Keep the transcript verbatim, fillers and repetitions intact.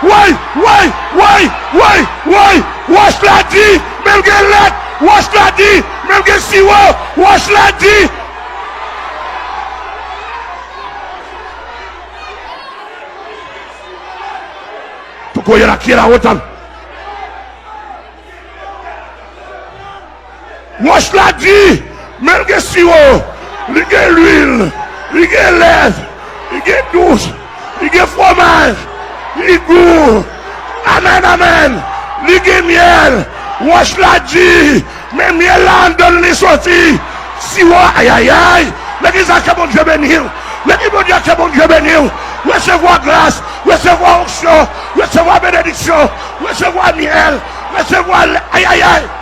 Woy, woy, woy, woy, woy, wòch la di, men l gen lèt, wòch la di, men l gen siwo, wòch la di. Poko ye la, ki ye la, wotan. Wòch la di, men l gen siwo, li gen lwil, li gen lèt, li gen dous, li gen fwomaj, li gou. Amèn, amèn. Li gen myèl. Wòch la di, men myèl la anndan l li soti. Siwo, ayayay. Men kisa ke Bondye beni w. Men ki Bondye ke Bondye beni w. Resevwa gras, resevwa onksyon, resevwa benediksyon, resevwa myèl, resevwa lèt. Ayayay.